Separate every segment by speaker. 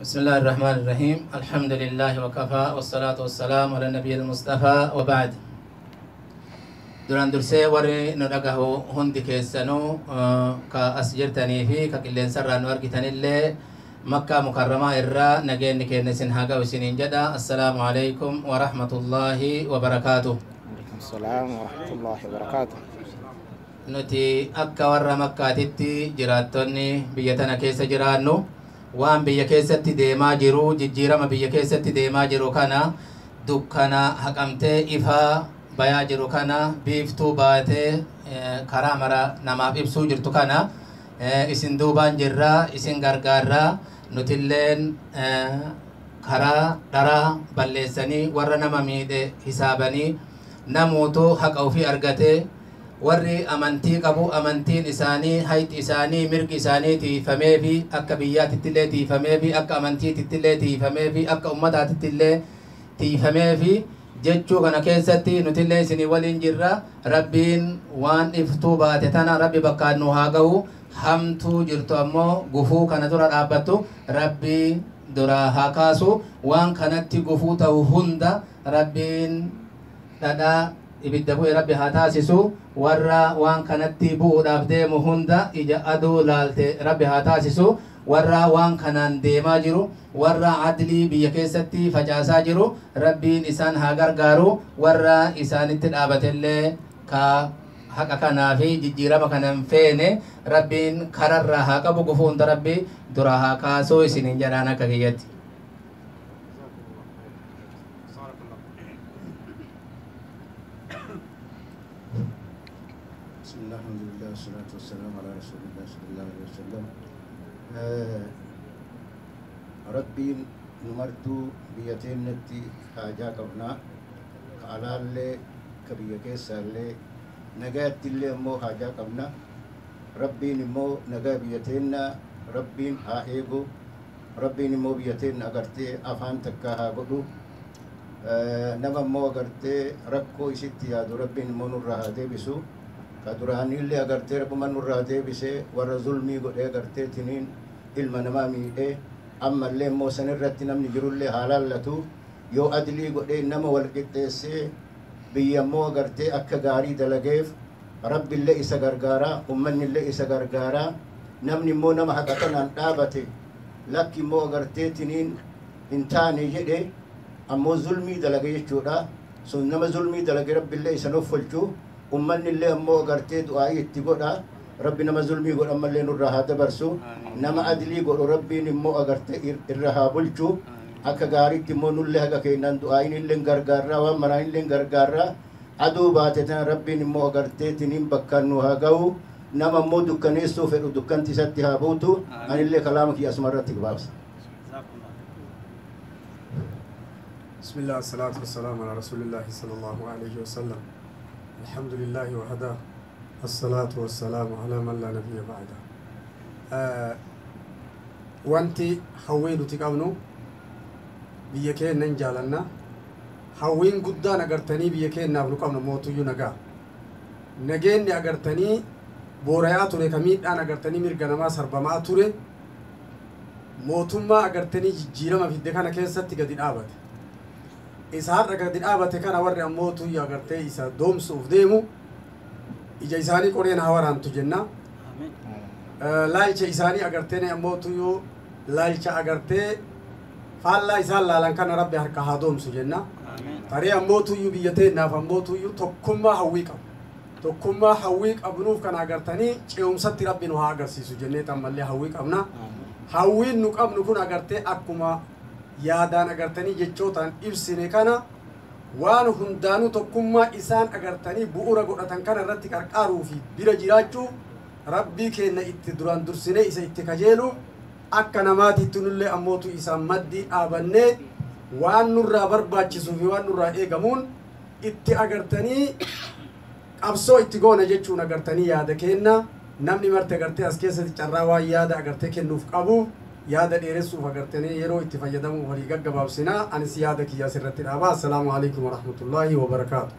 Speaker 1: بسم الله الرحمن الرحيم. الحمد لله وكفى والصلاة والسلام على النبي المصطفى وبعد. Duraan dursee warri nu dhagahu hundi keessanuu, ka as jirtanii fi ka qilleensarraa nu argitanillee, Makkaa Mukarramaa irraa nageenyi keenya isin haa ga'u isiniin jedha. Assalaamu alaikum wa rahmatullaahi wa barakaatuh.
Speaker 2: عليكم السلام ورحمة الله وبركاته.
Speaker 1: Nuti akka warra Makkaatitti jiraattonni biyya tana keessa jiraannu waan biyya keessatti deemaa jiru, jijjiirama biyya keessatti deemaa jiru kana, dukkana haqamtee ifaa bayaa jiru kana, biiftuu baatee karaa mara namaaf ibsuu jirtu kana isin duubaan jirraa, isin gargaarraa. Nutilleen karaa dharaa balleessanii warra nama miidhe hisaabanii namuutu haqa ofii argatee, warri amantii qabu amantiin isaanii, hayti isaanii, mirgi isaanii tiifamee fi akka biyyaatittillee tiifamee fi akka amantiitittillee tiifamee fi akka ummataatittillee tiifamee fi jechuu kana keessatti nutillee isinii waliin jirra. Rabbiin waan iftuu baate tana Rabbi bakkaan nu haa ga'u. Hamtuu jirtu ammoo gufuu kana dura dhaabbattu Rabbi dura haa kaasu. Waan kanatti gufuu ta'u hunda Rabbiin dhadhaa ibidda bu'e Rabbi haa taasisu. Warra waan kanatti bu'uudhaaf deemu hunda ija aduu laalte Rabbi haa taasisu. Warra waan kanaan deemaa jiru, warra adlii biyya keessatti facaasaa jiru, Rabbiin isaan haa gargaaru. Warra isaanitti dhaabatellee ka haqa kanaa fi jijjiirama kana hin feene Rabbiin kararraa haa qabu. Gufuu hunda Rabbi dura haa kaasuu isiniin jedhaan akka kiyyatti.
Speaker 3: بسم الله، الحمد لله، والصلاة والسلام على رسول الله صلى الله عليه وسلم. Rabbiin nu martuu biyya teennatti haajaa qabnaa, ka alaallee ka biyya keessaallee nagaatti illee immoo haajaa qabna. Rabbiin immoo nagaa biyya teennaa Rabbiin haa eegu. Rabbiin immoo biyya teenna agartee afaan takkaa haa godhu. Nama immoo agartee rakkoo isitti yaadu Rabbiin immoo nurraa haa deebisu. Ka duraanillee agartee Rabbuma nurraa deebisee warra zulmii godhee agartee tiniin ilma namaa miidhee, ammallee immoo sanirratti namni jirullee haa laallatu. Yoo adlii godhee nama wal qixxeessee biyya immoo agartee akka gaarii dalageef, Rabbillee isa gargaaraa, ummannillee isa gargaaraa. Namni immoo nama haqa kanaan dhaabate lakki immoo agartee tiniin hin taane jedhe ammoo zulmii dalage jechuudha. Sun nama zulmii dalage Rabbillee isa noffolchu, ummannillee ammoo agartee du'aa'ii itti godha. Rabbi nama zulmii godhu ammallee nurraa haa dabarsu. Nama adlii godhu Rabbiin immoo agartee irra haa bulchu. Akka gaariitti immoo nullee haga keenyaan du'aa'iin illee gargaarraa, waan maraan illee gargaarraa. Aduu baate tana Rabbiin immoo agartee tiniin bakkaan nu haa ga'u. Nama immoo dukkaneessuu fedhu dukkanti isatti haa buutu. Anillee kalaama kiyya asuma irratti gabaabsa.
Speaker 4: بسم الله، الصلاة والسلام على رسول الله صلى الله عليه وسلم. الحمد لله وحده، الصلاة والسلام على من لا نبي بعده. Wanti hawwii nuti qabnu biyya keenya hin jaalanna. Hawwiin guddaan agartanii biyya keenyaaf nu qabnu mootuyyuu nagaa. Nageenni agartanii boorayaa ture, ka miidhaan agartanii mirga namaa sarbamaa ture, mootummaa agartanii jijjiirama fidde kana keessatti gadi dhaabate. Isa har'a gadi dhaabate kana warri ammootu agartee isa doomsuuf deemu ija isaanii qoreen haa waraantu jenna. Laalcha isaanii agartee ammootu laalcha agartee faallaa isaan laalan kana Rabbi harka haa doomsu jenna. Tarii ammootuyyuu biyya teenyaaf ammootuyyuu tokkummaa hawwii qabu. Tokkummaa hawwii qabnuuf kana agartanii ce'umsatti Rabbi nu haa agarsiisu jennee ammallee hawwii qabna. Hawwiin nu qabnu kun agartee akkuma yaadaan agartanii jechootaan ibsine kana waan hundaanuu tokkummaa isaan agartanii bu'uura godhatan kana irratti qarqaaruu fi bira jiraachuu Rabbii keenya itti duraan dursinee isa itti kajeelu, akka namaatitti nullee ammootu isaan maddii dhaabannee waan nurraa barbaachisuu fi waan nurraa eegamuun itti agartanii qabsoo itti goona jechuun agartanii yaada kenna. Namni marte agartee as keessatti carraa waan yaada agartee kennuuf qabu yaada dheeressuuf agartanii yeroo itti fayyadamuuf walii gaggabaabsinaa. Anis yaada kiyya asirratti dhaabaa. Assalaamu alaikum warahmatullaahi wabarakaatu.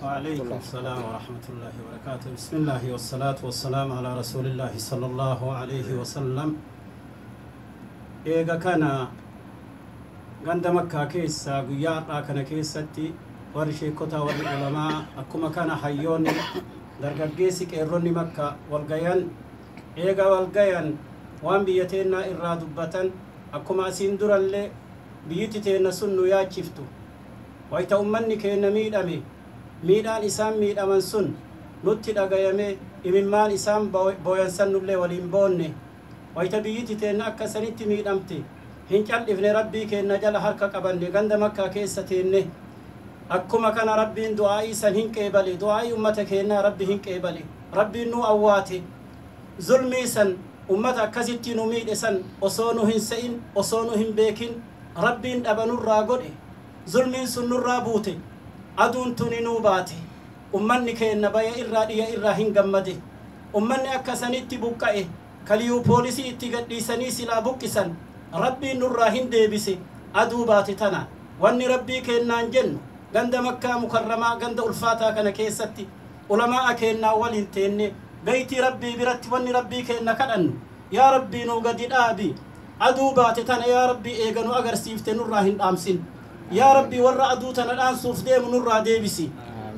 Speaker 5: وعليكم السلام ورحمة الله وبركاته. بسم الله والصلاة والسلام على رسول الله صلى الله عليه وسلم. Eega kana ganda Makkaa keessa guyyaa har'aa kana keessatti warri sheekotaa, warri ulamaa, akkuma kana hayyoonni, dargaggeessi, qeerronni Makka walgayan. Eega walgayan waan biyya teennaa irraa dubbatan. Akkuma asiin durallee biyyiti teenna sun nu yaachiftu, wayta ummanni keenna miidhame, miidhaan isaan miidhaman sun nutti dhagayame, imimmaan isaan booyan nullee waliin boonne. Wayta biyyiti teenna akka sanitti miidhamte hin cal'ifne, Rabbii keenna jala harka qabanne, ganda Makkaa keessa teenne. Akkuma kana Rabbiin du'aa'ii san hin qeebale, du'aa'ii ummata keennaa Rabbi hin qeebale, Rabbiin nu awwaate. Zulmii san, ummata akkasitti nu miidhe san, osoo nu hin se'in, osoo nu hin beekin, Rabbiin dhaba nurraa godhe. Zulmiin sun nurraa buute, aduun tuni nuu baate. Ummanni keenna baya irraa dhiya irraa hin gammade. Ummanni akka sanitti buqqa'e, kaliyuu poolisii itti gadhiisanii silaa buqqisan, Rabbiin nurraa hin deebise aduu baate tana. Wanni Rabbii keennaan jennu, ganda Makkaa Mukarramaa, ganda ulfaataa kana keessatti ulamaa keennaa waliin teenne, beeytii Rabbii biratti wanni Rabbii keenna kadhannu, yaa Rabbii, nuu gadi dhaabi aduu baate tana. Yaa Rabbii, eega nu agarsiifte nurraa hin dhaamsin. Yaa Rabbii, warra aduu tana dhaansuuf deemu nurraa deebisi.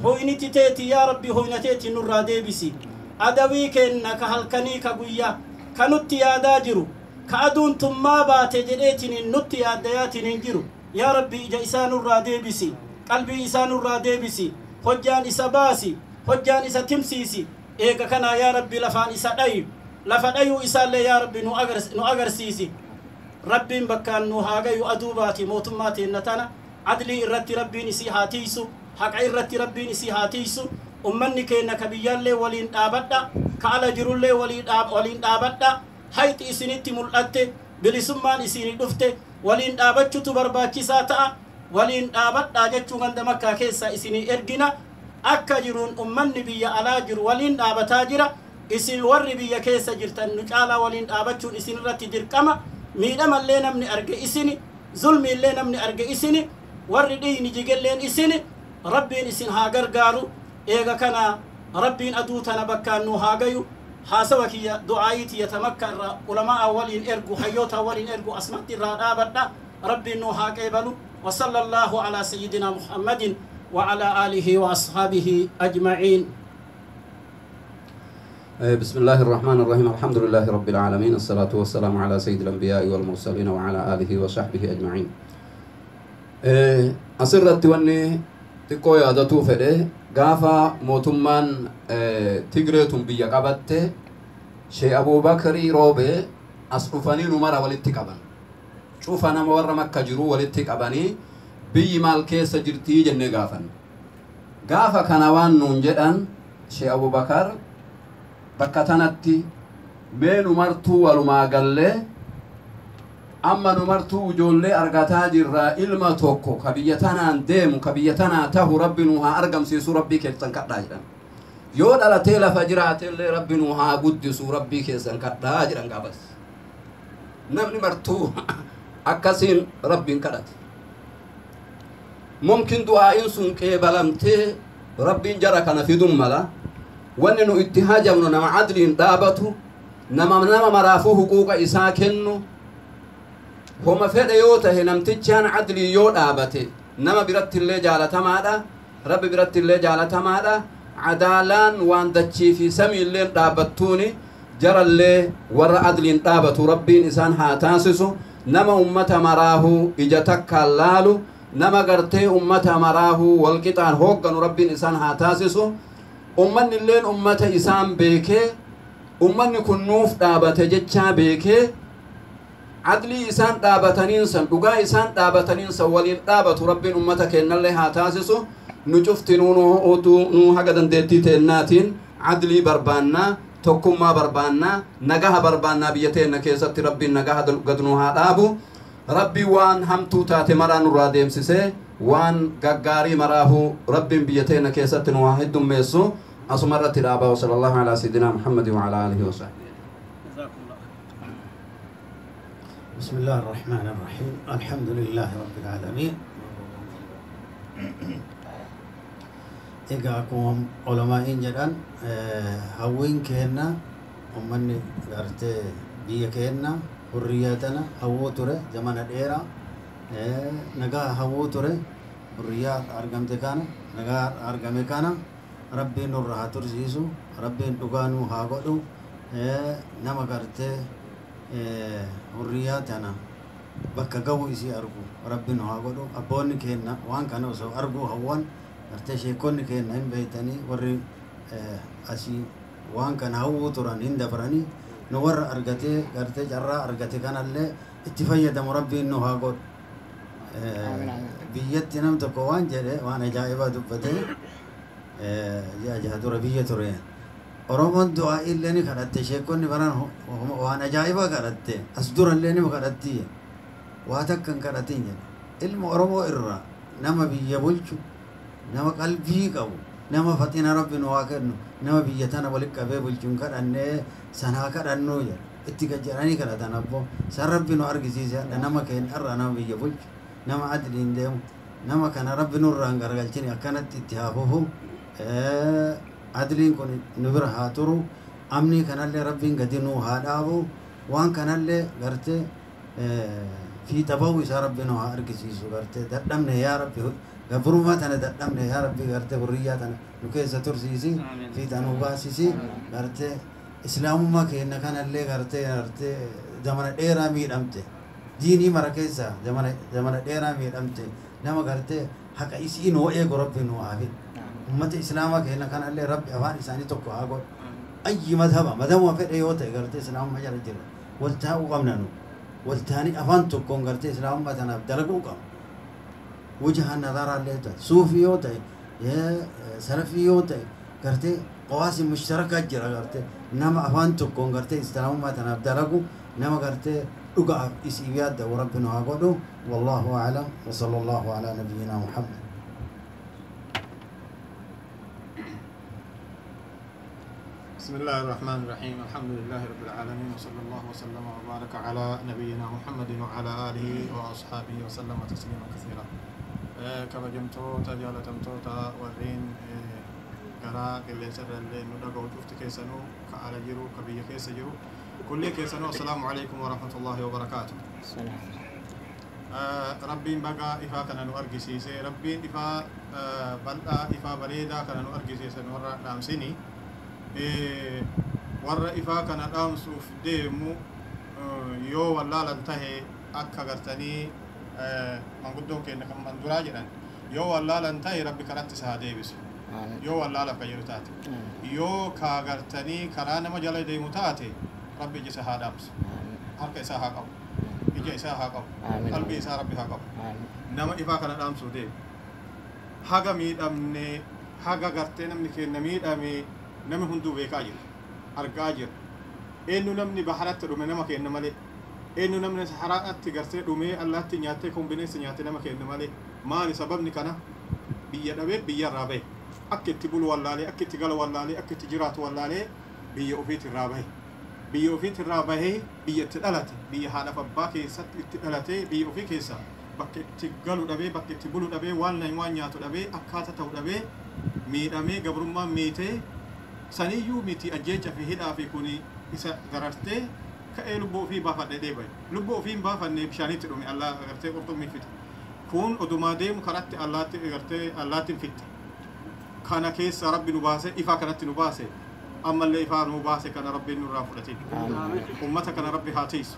Speaker 5: Hoyniti teeti, yaa Rabbii, hoyna teeti nurraa deebisi. Adawii keenna ka halkanii ka guyyaa ka nutti yaadaa jiru, ka aduun tummaa baate jedheetiniin nutti yaaddayaatiniin jiru, yaa Rabbii, ija isaa nurraa deebisi, qalbii isaa nurraa deebisi, hojjaan isa baasi, hojjaan isa timsiisi. Eega kanaa, yaa Rabbi, lafaan isa dhayi, lafa dhayuu isaallee, yaa Rabbi, nu agarsiisi. Rabbiin bakkaan nu haa gayu. Aduu baati mootummaa teenna tana adlii irratti Rabbiin isii haa tiisu, haqa irratti Rabbiin isii haa tiisu. Ummanni keenna ka biyyaallee waliin dhaabadha, ka ala jirullee waliin dhaabadha. Hayxi isinitti mul'atte, bilisummaan isinii dhufte, waliin dhaabachutu barbaachisaa ta'a. Waliin dhaabadhaa jechuu ganda Makkaa keessa isinii ergina. Akka jiruun ummanni biyya alaa jiru waliin dhaabataa jira. Isin warri biyya keessa jirtan nu caalaa waliin dhaabachuun isin irratti dirqama. Miidhamallee namni arge isini, zulmiillee namni arge isini, warri dhiiyni jigelleen isini. Rabbiin isin haa gargaaru. Eega kana Rabbiin aduu tana bakkaan nu haa gayu. Haasawa kiyya, du'aayii tiyya ta Makka irraa ulamaa waliin ergu, hayyoota waliin ergu, asmatti irraa dhaabadha. Rabbiin nu haa qeebalu. وصلى الله على سيدنا محمد وعلى آله وأصحابه أجمعين.
Speaker 6: بسم الله الرحمن الرحيم، الحمد لله رب العالمين، الصلاة والسلام على سيد الأنبياء والمرسلين وعلى آله وصحبه أجمعين. Asirratti wanni xiqqoo yaadatuu fedhe, gaafa mootummaan Tigreetun biyya qabatte, Shee Abuubakrii Roobee as dhufanii nu mara walitti qaban. Cufa nama warra Makka jiru walitti qabanii, biyyi maal keessa jirtii jennee gaafan. Gaafa kana waan nuun jedhan Shee Abubakar bakka tanatti, mee nu martuu walumaa gallee, amma nu martuu ijoollee argataa jirraa, ilma tokko ka biyya tanaan deemu, ka biyya tanaa tahu, Rabbi nu haa argamsiisu, Rabbii keessan kadhaa jedhan. Yoo dhalatee lafa jiraatellee Rabbi nu haa guddisu, Rabbii keessan kadhaa jedhan. Gaafas namni martuu akkasiin Rabbiin kadhate. Mumkin du'aa'iin sun qeebalamtee Rabbiin jara kana fidun mala. Wanni nu itti hajamnu nama adliin dhaabatu, nama maraafuu huquuqa isaa kennu. Homa fedhe yoo tahe, namtichaan adlii yoo dhaabate nama biratti illee jaalatamaadha, Rabbi biratti illee jaalatamaadha. Cadaalaan waan dachii fi samii illeen dhaabbattuuni. Jarallee warra adliin dhaabatu Rabbiin isaan haa taasisu. Nama ummata maraahuu ija takkaan laalu, nama gartee ummata maraahuu walqixaan hoogganu Rabbiin isaan haa taasisu. Ummanni illeen ummata isaan beekee, ummanni kun nuuf dhaabate jechaa beekee, adlii isaan dhaabataniin san, dhugaa isaan dhaabataniin san waliin dhaabatu Rabbiin ummata kennallee haa taasisu. Nu cuftinuu nu haga dandeettii teennaatiin adlii barbaannaa, tokkummaa barbaannaa, nagaha barbaannaa. Biyya teenna keessatti Rabbiin nagaha gad nu haa dhaabu. Rabbi waan hamtuu taate maraa nurraa deemsisee, waan gaggaarii maraafuu Rabbiin biyya teenna keessatti nu haa heddummeessu. Asuma irratti dhaabaa. وصلى الله على سيدنا محمد وعلى آله وصحبه.
Speaker 5: جزاكم الله.
Speaker 7: بسم الله الرحمن الرحيم، الحمد لله رب العالمين. Egaa akkuma ulamaa'iin jedhan, hawwiin keenna ummanni gartee biyya keenna Hurriyaa tana hawwuu ture zamana dheeraa nagaa hawwuu ture. Hurriyaa argamte kana, nagaa argame kana Rabbiin nurra haa tursiisu, Rabbiin dhugaa nuu haa godhu. Nama gartee hurriyaa tana bakka gahu isii argu Rabbiin nu haa godhu. Abboonni keenna waan kana osoo arguu hawwan gartee sheekonni keenna hin beeytanii, warri asii waan kana hawwuu turan hin dabranii. Nu warra argatee gartee carraa argate kanallee itti fayyadamu Rabbiin nu haa godhu. Biyyatti nam tokko waan jedhe, waan ajaa'ibaa dubbate. Ji'a 6 dura biyya ture. Oromoon du'aa illee ni kadhatte, sheekonni baran waan ajaa'ibaa kadhatte, as dura illee ni kadhatti, waa takka hin kadhatin jedhe. Ilma Oromoo irraa nama biyya bulchu, nama qalbii qabu, nama faxina Rabbi nu haa kennu, nama biyya tana walitti qabee bulchu hin kadhannee, sanaa kadhannuu jedhe. Itti gad jedhanii kadhatan. Abboo, san Rabbi nu argisiise. Hadha nama keenya irraa nama biyya bulchu, nama adliin deemu, nama kana Rabbi nurraa hin garagalchini. Akkanatti itti haa fufu. Adliin kun nu bira haa turu. Amni kanallee Rabbiin gadi nuu haa dhaabu. Waan kanallee gartee fiixa bahuu isaa Rabbi nu haa argisiisu. Gartee dadhabne, yaa Rabbi, gabrummaa tana dadhabne. Yaa Rabbi, gartee hurriyyaa tana nu keessa tursiisi, fiixa nu baasisi. Gartee islaamummaa keenya kanallee gartee zamana dheeraa miidhamte, diinii mara keessa zamana dheeraa miidhamte, nama gartee haqa isii nuu eegu Rabbi nu haa fidu. Ummata islaamaa keenya kanallee Rabbi afaan isaanii tokko haa godhu. Ayyi madhaba, madhabuma fedhe yoo ta'e, gartee islaamummaa jala jira, wal taa'uu qabna. Nu wal ta'anii afaan tokkoon gartee islaamummaa tanaaf dalaguu qabna. Wujaha nadaraallee ta'e, suufii yoo ta'e, salafii yoo ta'e, gartee qawaasi mushtarakaa jira. Gartee nama afaan tokkoon gartee islaamummaa tanaaf dalagu, nama gartee dhugaaf isiif yaadda'u Rabbi nu haa godhu. Wallaahu aclam, wa sala allahu alaa nabiyyinaa Muhammad.
Speaker 8: بسم الله الرحمن الرحيم، الحمد لله رب العالمين، وصلى الله وسلم وبارك على نبينا محمد وعلى آله وأصحابه وسلم تسليما كثيرا. Kabajamtoota jaalatamtoota warreen garaa qilleensarra illee nu dhaga'u cufti keessanuu, ka ala jiru, ka biyya keessa jiru, kullee keessanuu, assalaamu alaikum warahmatullaahi wabarakaatu. Rabbiin baga ifaa kana nu argisiise. Rabbiin ifaa bal'aa, ifaa bareedaa kana nu argisiise. Nu warra dhaamsini, warra ifaa kana dhaamsuuf deemu yoo wallaalan tahe, akka gartanii manguddoon keenya kan manduraa jedhan, yoo wallaalan tahe Rabbi karatti isa haa deebisu. Yoo wallaalaaf ka jedhu taate, yoo kaa gartanii karaa nama jala deemu taate, Rabbi ija isa haa dhaamsu, harka isaa haa qabu, ija isaa haa qabu, qalbii isaa Rabbi haa qabu. Nama ifaa kana dhaamsuu deemu, haga miidhamne, haga gartee namni keenya miidhame, namni hunduu beekaa jira, argaa jira. Eenyu namni baharatti dhume nama keenya malee? Eenyu namni saharaatti gartee dhumee allaatti nyaattee, kombineessa nyaattee? Nama keenya malee. Maali sababni kana? Biyya dhabee biyya irraa bahe. Akka itti bulu wallaalee, akka itti galu wallaalee, akka itti jiraatu wallaalee, biyya ofiit irraa bahe. Biyya ofiit irraa bahee, biyya itti dhalate, biyya haadhaaf abbaa keessatti itti dhalate, biyya ofii keessa bakka itti galu dhabee, bakka itti bulu dhabee, waan nyaatu dhabee, akkaata ta'u dhabee, miidhamee, gabrummaan miitee, saniyyuu miti, ajjeecha fi hidhaa fi kuni isa darartee, ka'ee lubbuu ofii baafadhe dheebaye. Lubbuu ofii hin baafanne, bishaanitti dhume. Allah gartee qurxummii fixe. Kun odumaa deemu karatti allaatti gartee allaattiin fitte. Kana keessa Rabbi nu baase, ifaa kanatti nu baase. Ammallee ifaa nu baase kana Rabbiin nurraa fudhatin. Ummata kana Rabbi haa tiisu.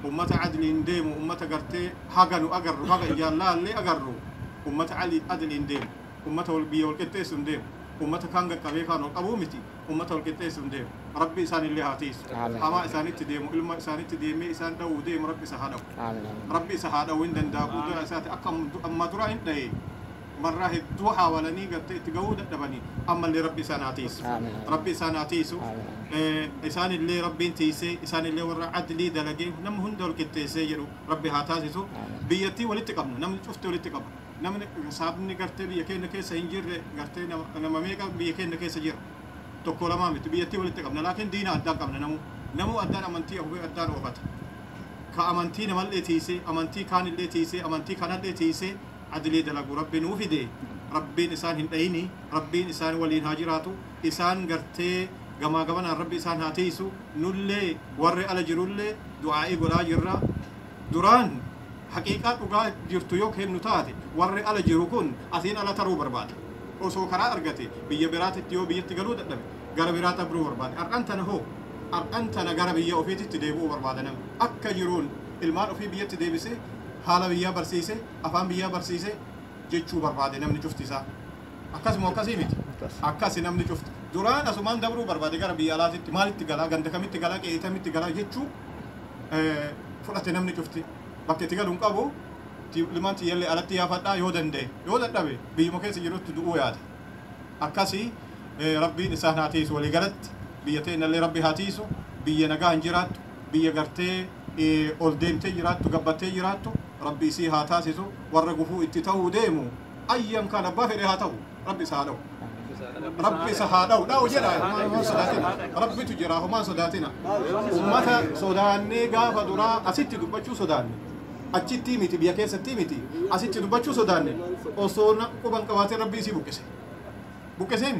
Speaker 8: Ummata adliin deemu, ummata gartee haga nu agarru, haga ijaan laallee agarru, ummata adliin deemu, ummata wal biyya wal qixxeessu hin deemu, ummata kaan qaqqabee kaan ol qabuu miti, ummata wal qixxeessu hin deemu. Rabbi isaan illee haa tiisu. Hamaa isaanitti deemu, ilma isaanitti deemee isaan dha'uu deemu, Rabbi isa haa dha'u, Rabbi isa haa dha'u. Hin danda'a, qudura isaati. Akka amma dura hin dha'e, marraa hedduu haawalanii gartee itti gahuu dadhabanii. Ammallee Rabbi isaan haa tiisu, Rabbi isaan haa tiisu. Isaan illee Rabbiin tiisee, isaan illee warra adlii dalagee nama hunda wal qixxeessee jedhu Rabbi haa taasisu. Biyyattii walitti qabna, namni cufti walitti qaba. Namni sabni gartee biyya keenya keessa hin jirre gartee nama meeqa biyya keenya keessa jira? Tokko lamaa miti. Biyyattii walitti qabna, laakiin diina addaan qabna. Namu addaan amantii addaan oofata. Ka amantii namallee tiisee, amantii kaanillee tiisee, amantii kanallee tiisee, adlii dalagu Rabbi nuu fide. Rabbiin isaan hin dhayini, Rabbiin isaan waliin haa jiraatu. Isaan gartee Gamaa gamanaan rabbi isaan haa tiisu. Nullee warri ala jirullee du'aa'ii godhaa jirra. Duraan haqiiqaa dhugaa jirtu yoo kennu taate warri ala jiru kun asiin ala taruu barbaada. Osoo karaa argate biyya biraatitti yoo biyyatti galuu dadhabe gara biraa dabruu barbaade. Har'an tana hoo har'an tana gara biyya ofiititti deebi'uu barbaada namni. Akka jiruun ilmaan ofii biyyatti deebisee haala biyyaa barsiise afaan biyyaa barsiise jechuu barbaade namni cufti isaa. Akkasuma akkasii miti. Akkasi namni cufti. Duraan asumaan dabruu barbaade gara biyya alaatitti maalitti galaa ganda kamitti galaa qe'eetamitti galaa jechuu fudhate namni cufti. Bakka itti galuun qabu ilmaan tiyyallee alatti yaafadhaa yoo danda'e yoo dadhabe biyyuma keessa jirutti du'uu yaada. Akkasii rabbiin isaan haa tiisu walii galatti biyya teenyallee rabbi haa tiisu biyya nagaa hin jiraattu biyya gartee ol deemtee jiraattu gabbattee jiraattu rabbi isii haa taasisu warra gufuu itti ta'uu deemu ayyan kan abbaa fedhe haa ta'u rabbi isa haa dha'u. Rabbi isa haa dha'u dha'u jedha homaan sodaatina rabbitu jira homaan sodaatina ummata sodaannee gaafa duraa asitti dubbachuu sodaanne achitti miti biyya keessatti miti asitti dubbachuu sodaanne osoo quban qabaatee rabbi isii buqqise buqqiseen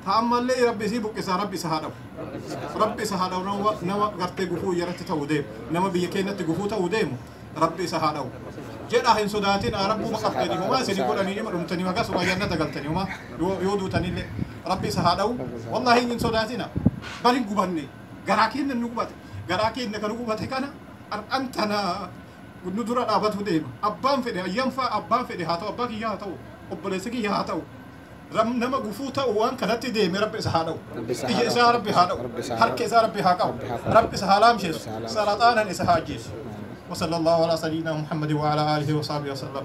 Speaker 8: ta'ammallee rabbi isii buqqisa rabbi isa haa dha'u rabbi isa haa dha'u nama gartee gufuu irratti ta'uu deemu nama biyya keenyatti gufuu ta'uu deemu rabbi isa haa dha'u jedha hin sodaatin rabbuma qabdanii homaa isin godhanii dhima dhumtanii akkasuma jannata galtanii homaa yoo duutanillee rabbi isa haa dha'u wallaahi hin sodaatina bari hin gubanne garaa keenya nu gubate garaa keenya kan gubate kana har'an tana nu dura dhaabatu deema abbaan fedhe ayyanfaa abbaan fedhe haa ta'u abbaa kiyya haa ta'u obboleessa kiyya haa ta'u nama gufuu ta'u waan kanatti deeme rabbi isa haa dha'u ija isaa rabbi haa dha'u harka isaa rabbi haa qabu rabbi isa haa laamsheessu saraxaanan isa haa ajjeessu. وصلى الله على سيدنا محمد وعلى آله وصحبه وسلم.